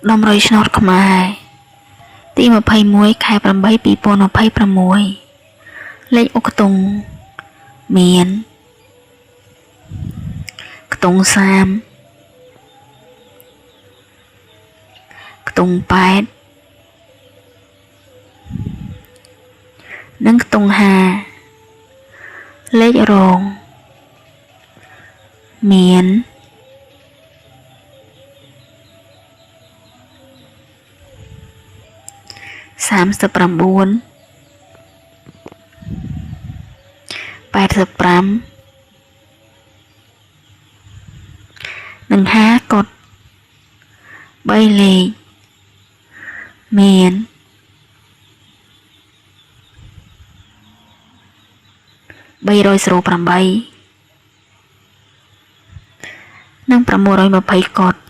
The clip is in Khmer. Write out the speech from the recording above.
តម្រុយឆ្នោតខ្មែរទី21ខែ8 2026លេខអុកតុងមានខ្ទង់30ខ្ទង់8និងខ្ទង់5លេខរងមាន39 85និង5កុដ3លេខមាន308និង620កុដ។